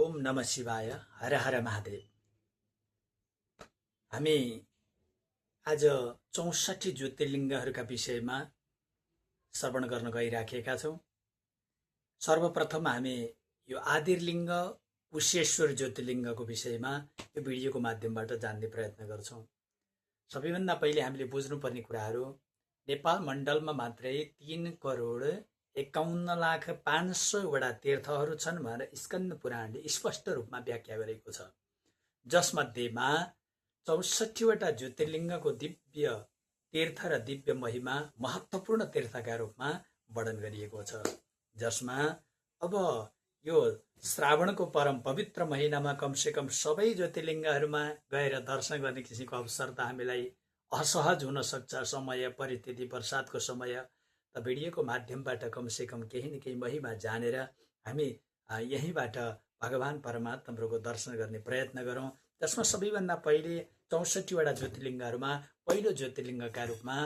ओम नमः शिवाय। हर हर महादेव। हामी आज 64 ज्योतिर्लिङ्गहरूका विषयमा श्रवण गर्न गइराखेका छौँ। सर्वप्रथम हामी यो आदिर्लिङ्ग कुशेश्वर ज्योतिर्लिङ्गको विषयमा यो भिडियोको माध्यमबाट जान्ने प्रयत्न गर्छौँ। सबैभन्दा पहिले हामीले बुझ्नुपर्ने कुराहरू, नेपाल मण्डलमा मात्रै 3,51,05,00,000 वटा तीर्थहरू छन् भनेर स्कन्द पुराणले स्पष्ट रूपमा व्याख्या गरेको छ, जसमध्येमा 64 वटा ज्योतिर्लिङ्गको दिव्य तीर्थ र दिव्य महिमा महत्त्वपूर्ण तीर्थका रूपमा वर्णन गरिएको छ। जसमा अब यो श्रावणको परम पवित्र महिनामा कमसेकम सबै ज्योतिर्लिङ्गहरूमा गएर दर्शन गर्ने किसिमको अवसर त हामीलाई असहज हुन सक्छ, समय परिस्थिति वर्षातको समय। त भिडियोको माध्यमबाट कमसेकम केही न केही महिमा जानेर हामी यहीँबाट भगवान परमात्मा प्रभुको दर्शन गर्ने प्रयत्न गरौँ। जसमा सबैभन्दा पहिले 64 वटा ज्योतिर्लिङ्गहरूमा पहिलो ज्योतिर्लिङ्गका रूपमा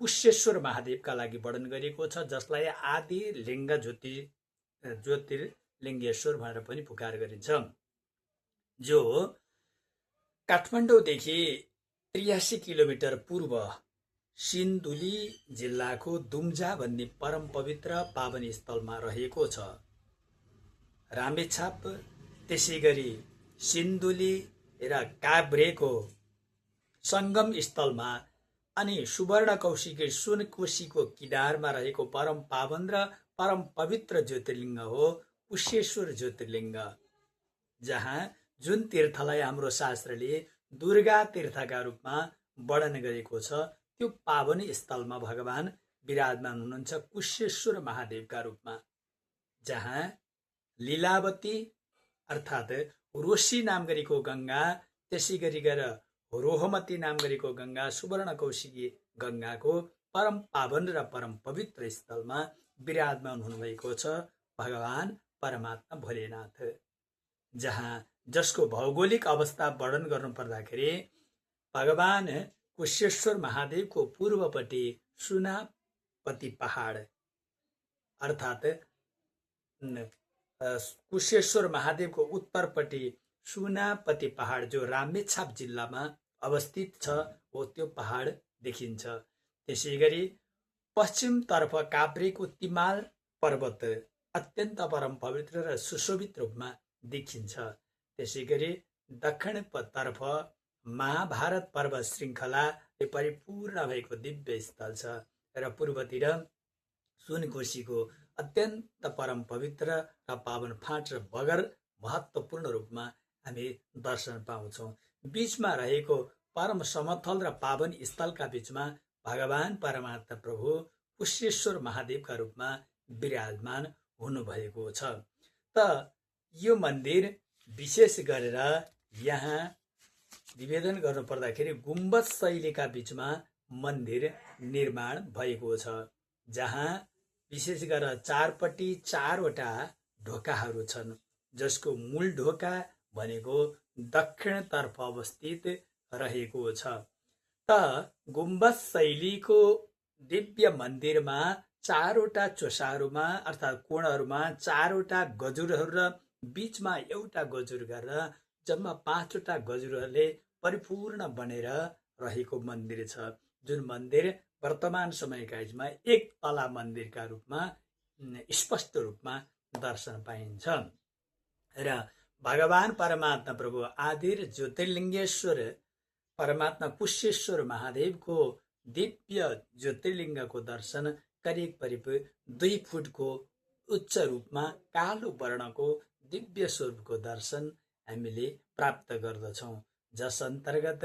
कुशेश्वर महादेवका लागि वर्णन गरिएको छ, जसलाई आदि लिङ्ग ज्योतिर्लिङ्गेश्वर भनेर पनि पुकार गरिन्छ, जो काठमाडौँदेखि 83 किलोमिटर पूर्व सिन्धुली जिल्लाको दुम्जा भन्ने परम पवित्र पावन स्थलमा रहेको छ। रामेछाप, त्यसै गरी सिन्धुली र काभ्रेको सङ्गम स्थलमा अनि सुवर्णकोशीको सुनकोशीको किनारमा रहेको परम पावन र परम पवित्र ज्योतिर्लिङ्ग हो कुशेश्वर ज्योतिर्लिङ्ग, जहाँ जुन तीर्थलाई हाम्रो शास्त्रले दुर्गा तीर्थका रूपमा वर्णन गरेको छ, त्यो पावन स्थलमा भगवान विराजमान हुनुहुन्छ कुशेश्वर महादेवका रूपमा, जहाँ लीलावती अर्थात् रोशी नाम गरेको गङ्गा, त्यसै गरी रोहमती नाम गरेको गङ्गा, सुवर्णकोशी गङ्गाको परम पावन र परम पवित्र स्थलमा विराजमान हुनुभएको छ भगवान परमात्मा भोलेनाथ, जहाँ जसको भौगोलिक अवस्था वर्णन गर्नु पर्दाखेरि भगवान कुशेश्वर महादेवको पूर्वपट्टि सुनापति पहाड अर्थात् कुशेश्वर महादेवको उत्तरपट्टि सुनापति पहाड जो रामेछाप जिल्लामा अवस्थित छ हो, त्यो पहाड देखिन्छ। त्यसै गरी पश्चिमतर्फ काभ्रेको तिमाल पर्वत अत्यन्त परम पवित्र र सुशोभित रूपमा देखिन्छ। त्यसै गरी दक्षिणतर्फ महाभारत पर्वत श्रृङ्खलाले परिपूर्ण भएको दिव्य स्थल छ र पूर्वतिर सुनकोशीको अत्यन्त परम पवित्र र पावन फाँट र बगर महत्त्वपूर्ण रूपमा हामी दर्शन पाउँछौँ। बीचमा रहेको परम समथल र पावन स्थलका बीचमा भगवान परमात्मा प्रभु कुशेश्वर महादेवका रूपमा विराजमान हुनुभएको छ। त यो मन्दिर विशेष गरेर यहाँ निवेदन गर्नु पर्दाखेरि गुम्बद शैलीका बीचमा मन्दिर निर्माण भएको छ, जहाँ विशेष गरेर चारपट्टि 4वटा ढोकाहरू छन्, जसको मूल ढोका भनेको दक्षिणतर्फ अवस्थित रहेको छ। त गुम्बद शैलीको दिव्य मन्दिरमा 4वटा चोसाहरूमा अर्थात् कोणहरूमा 4वटा गजुरहरू र बीचमा एउटा गजुर गरेर जम्मा 5वटा गजुरहरूले परिपूर्ण बनेर रहेको मन्दिर छ, जुन मन्दिर वर्तमान समयका यसमा एक तला मन्दिरका रूपमा स्पष्ट रूपमा दर्शन पाइन्छ। र भगवान परमात्मा प्रभु आदि ज्योतिर्लिङ्गेश्वर परमात्मा कुशेश्वर महादेवको दिव्य ज्योतिर्लिङ्गको दर्शन करिब 2 फुटको उच्च रूपमा कालो वर्णको दिव्य स्वरूपको दर्शन हामीले प्राप्त गर्दछौँ, जस अन्तर्गत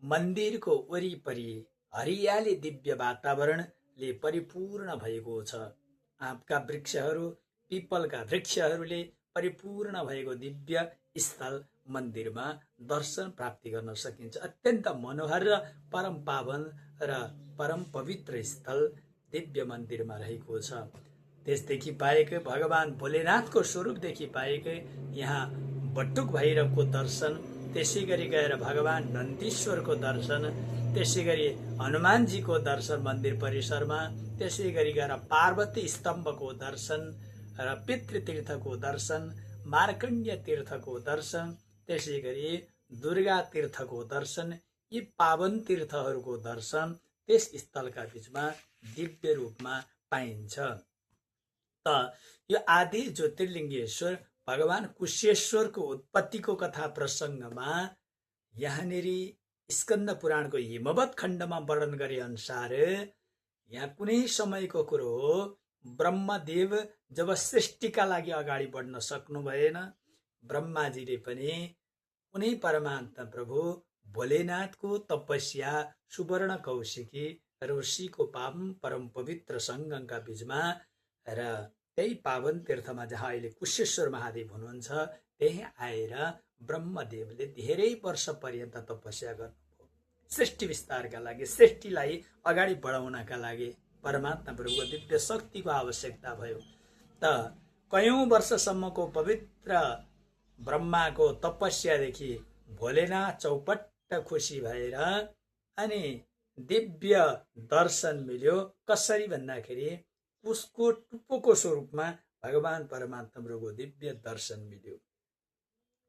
मन्दिरको वरिपरि हरियाली दिव्य वातावरणले परिपूर्ण भएको छ। आँपका वृक्षहरू, पिपलका वृक्षहरूले परिपूर्ण भएको दिव्य स्थल मन्दिरमा दर्शन प्राप्ति गर्न सकिन्छ। अत्यन्त मनोहर र परम पावन र परम पवित्र स्थल दिव्य मन्दिरमा रहेको छ। त्यसदेखि बाहेक भगवान भोलेनाथको स्वरूपदेखि बाहेक यहाँ बटुक भैरवको दर्शन, त्यसै गरी गएर भगवान नन्दीश्वरको दर्शन, त्यसै गरी हनुमानजीको दर्शन मन्दिर परिसरमा, त्यसै गरी गएर पार्वती स्तम्भको दर्शन र पितृतीर्थको दर्शन मार्कण्डेय तीर्थको दर्शन, त्यसै गरी दुर्गा तीर्थको दर्शन, यी पावन तीर्थहरूको दर्शन त्यस स्थलका बीचमा दिव्य रूपमा पाइन्छ। त यो आदि ज्योतिर्लिङ्गेश्वर भगवान कुशेश्वरको उत्पत्तिको कथा प्रसङ्गमा यहाँनिर स्कन्द पुराणको हिमवत खण्डमा वर्णन गरे अनुसार यहाँ कुनै समयको कुरो हो, ब्रह्मदेव जब सृष्टिका लागि अगाडि बढ्न सक्नु भएन, ब्रह्माजीले पनि उनी परमात्मा प्रभु भोलेनाथको तपस्या सुवर्ण कौशिकी ऋषिको पावन परम पवित्र सङ्गमका बीचमा र त्यही पावन तीर्थमा जहाँ अहिले कुशेश्वर महादेव हुनुहुन्छ त्यही आएर ब्रह्मदेवले धेरै वर्ष पर्यन्त तपस्या गर्नुभयो सृष्टि विस्तारका लागि, सृष्टिलाई अगाडि बढाउनका लागि परमात्मा प्रभुको दिव्य शक्तिको आवश्यकता भयो। त कयौं वर्षसम्मको पवित्र ब्रह्माको तपस्यादेखि भोलेनाथ चौपट्ट खुसी भएर अनि दिव्य दर्शन मिल्यो। कसरी भन्दाखेरि उसको टुप्पोको स्वरूपमा भगवान परमात्मा प्रभुको दिव्य दर्शन मिल्यो।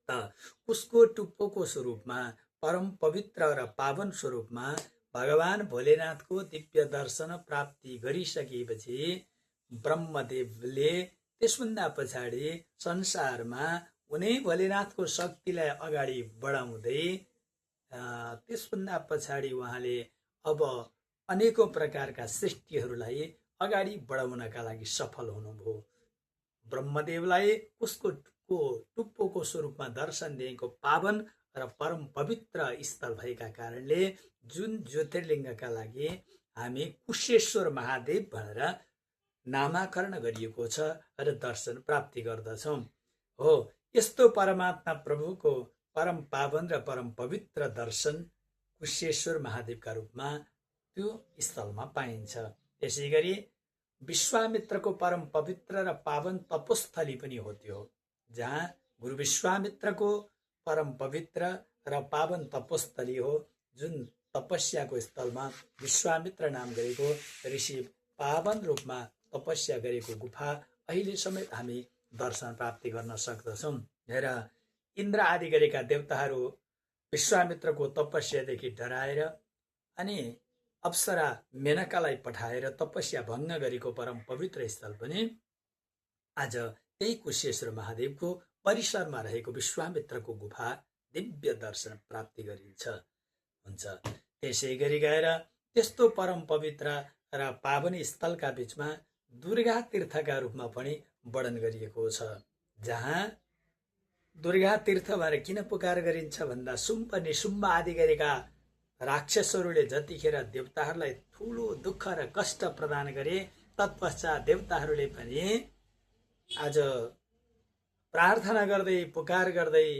त उसको टुप्पोको स्वरूपमा परम पवित्र र पावन स्वरूपमा भगवान भोलेनाथको दिव्य दर्शन प्राप्ति गरिसकेपछि ब्रह्मदेवले त्यसभन्दा पछाडि संसारमा उनी भोलेनाथको शक्तिलाई अगाडि बढाउँदै त्यसभन्दा पछाडि उहाँले अब अनेकौं प्रकारका सृष्टिहरूलाई अगाडि बढाउनका लागि सफल हुनुभयो। ब्रह्मदेवलाई उसको टुप्पोको स्वरूपमा दर्शन दिएको पावन र परम पवित्र स्थल भएका कारणले जुन ज्योतिर्लिङ्गका लागि हामी कुशेश्वर महादेव भनेर नामाकरण गरिएको छ र दर्शन प्राप्ति गर्दछौँ। हो, यस्तो परमात्मा प्रभुको परम पावन र परम पवित्र दर्शन कुशेश्वर महादेवका रूपमा त्यो स्थलमा पाइन्छ। त्यसै गरी विश्वामित्रको परम पवित्र र पावन तपोस्थली पनि हो त्यो, जहाँ गुरु विश्वामित्रको परम पवित्र र पावन तपोस्थली हो, जुन तपस्याको स्थलमा विश्वामित्र नाम गरेको ऋषि पावन रूपमा तपस्या गरेको गुफा अहिले समेत हामी दर्शन प्राप्ति गर्न सक्दछौँ। र इन्द्र आदि गरेका देवताहरू विश्वामित्रको तपस्यादेखि डराएर अनि अप्सरा मेनकालाई पठाएर तपस्या भङ्ग गरेको परम पवित्र स्थल पनि आज त्यही कुशेश्वर महादेवको परिसरमा रहेको विश्वामित्रको गुफा दिव्य दर्शन प्राप्ति गरिन्छ हुन्छ। त्यसै गरी गएर त्यस्तो परम पवित्र र पावन स्थलका बीचमा दुर्गा तीर्थका रूपमा पनि वर्णन गरिएको छ, जहाँ दुर्गा तीर्थ भनेर किन पुकार गरिन्छ भन्दा शुम्भ निशुम्भ आदि गरेका राक्षसहरूले जतिखेर देवताहरूलाई ठुलो दुःख र कष्ट प्रदान गरे, तत्पश्चात देवताहरूले पनि आज प्रार्थना गर्दै पुकार गर्दै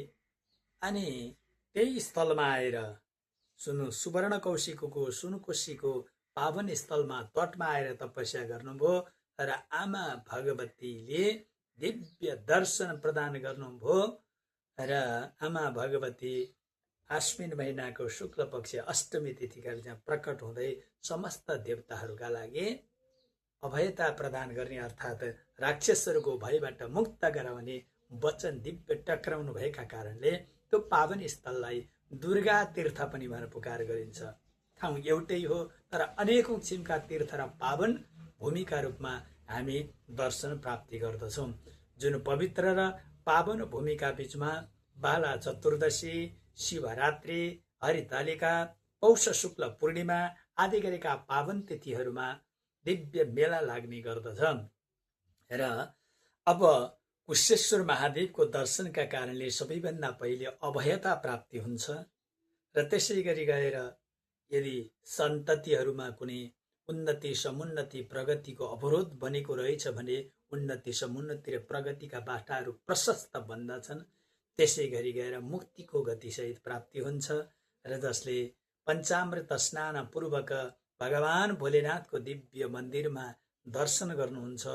अनि त्यही स्थलमा आएर सुवर्ण कौशिकको सुनकोशीको पावन स्थलमा तटमा आएर तपस्या गर्नुभयो र आमा भगवतीले दिव्य दर्शन प्रदान गर्नुभयो। र आमा भगवती आश्विन महिनाको शुक्ल पक्ष अष्टमी तिथिका बेला प्रकट हुँदै समस्त देवताहरूका लागि अभयता प्रदान गर्ने अर्थात् राक्षसहरूको भयबाट मुक्त गराउने वचन दिव्य टक्राउनु भएका कारणले त्यो पावन स्थललाई दुर्गा तीर्थ पनि भनेर पुकार गरिन्छ। ठाउँ एउटै हो तर अनेकौं किसिमका तीर्थ र पावन भूमिका रूपमा हामी दर्शन प्राप्ति गर्दछौँ। जुन पवित्र र पावन भूमिका बीचमा बाला चतुर्दशी, शिवरात्रि, हरितालिका, पौष शुक्ल पूर्णिमा आदि गरेका पावन तिथिहरूमा दिव्य मेला लाग्ने गर्दछ। र अब कुशेश्वर महादेवको दर्शनका कारणले सबैभन्दा पहिले अभयता प्राप्ति हुन्छ र त्यसै गरी गएर यदि सन्ततिहरूमा कुनै उन्नति समुन्नति प्रगतिको अवरोध बनेको रहेछ भने उन्नति समुन्नति र प्रगतिका बाटाहरू प्रशस्त बन्दछन्। त्यसै गरी गएर मुक्तिको गतिसहित प्राप्ति हुन्छ र जसले पञ्चामृत स्नान पूर्वक भगवान भोलेनाथको दिव्य मन्दिरमा दर्शन गर्नुहुन्छ,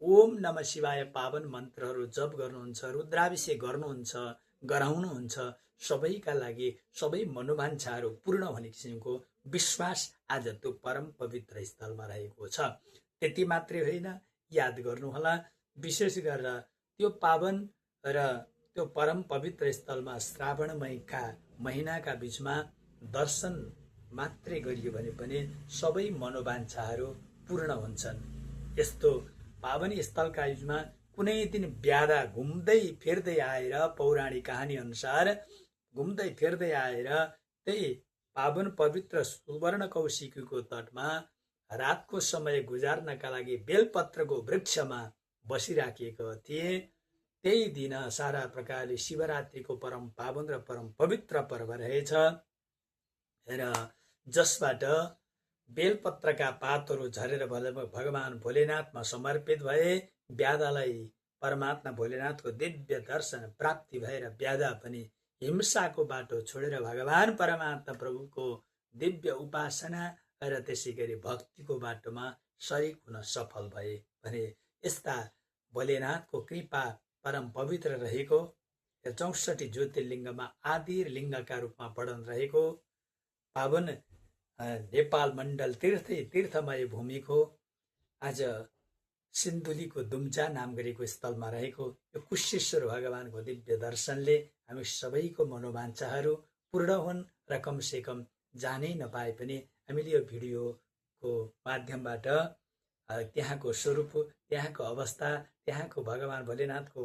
ओम नमः शिवाय पावन मन्त्रहरू जप गर्नुहुन्छ, रुद्राभिषेक गर्नुहुन्छ, गराउनुहुन्छ, सबैका लागि सबै मनोवाञ्छाहरू पूर्ण हुने किसिमको विश्वास आज त्यो परम पवित्र स्थलमा रहेको छ। त्यति मात्रै होइन, याद गर्नुहोला, विशेष गरेर त्यो पावन र त्यो परम पवित्र स्थलमा श्रावणमयका महिनाका बीचमा दर्शन मात्रै गरियो भने पनि सबै मनोवाञ्छाहरू पूर्ण हुन्छन्। यस्तो पावन स्थलका बीचमा कुनै दिन ब्यादा घुम्दै फिर्दै आएर पौराणिक कहानी अनुसार घुम्दै फिर्दै आएर त्यही पावन पवित्र सुवर्ण कौशिकीको तटमा रातको समय गुजार्नका लागि बेलपत्रको वृक्षमा बसिराखेका थिए। त्यही दिन सारा प्रकारले शिवरात्रिको परम पावन र परम पवित्र पर्व रहेछ र जसबाट बेलपत्रका पातहरू झरेर भगवान भोलेनाथमा समर्पित भए। ब्यादालाई परमात्मा भोलेनाथको दिव्य दर्शन प्राप्ति भएर ब्यादा पनि हिंसाको बाटो छोडेर भगवान परमात्मा प्रभुको दिव्य उपासना र त्यसै गरी भक्तिको बाटोमा शरीक हुन सफल भए भने यस्ता भोलेनाथको कृपा परम पवित्र रहेको 64 ज्योतिर्लिङ्गमा आदि लिङ्गका रूपमा वर्णन रहेको पावन नेपाल मण्डल तीर्थमय भूमिको आज सिन्धुलीको दुम्जा नाम गरेको स्थलमा रहेको यो कुशेश्वर भगवानको दिव्य दर्शनले हामी सबैको मनोवाञ्छाहरू पूर्ण हुन् र कमसेकम जानै नपाए पनि हामीले यो भिडियोको माध्यमबाट त्यहाँको स्वरूप, त्यहाँको अवस्था, त्यहाँको भगवान भोलेनाथको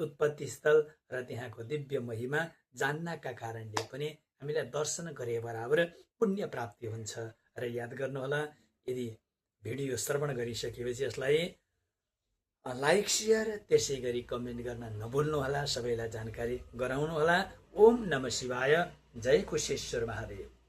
उत्पत्ति स्थल र त्यहाँको दिव्य महिमा जान्नका कारणले पनि हामीलाई दर्शन गरे बराबर पुण्य प्राप्ति हुन्छ। र याद गर्नुहोला, यदि भिडियो श्रवण गरिसकेपछि यसलाई लाइक शेयर त्यसै गरी कमेन्ट गर्न नभुल्नुहोला। सबैलाई जानकारी गराउनुहोला। ओम नमः शिवाय। जय कुशेश्वर महादेव।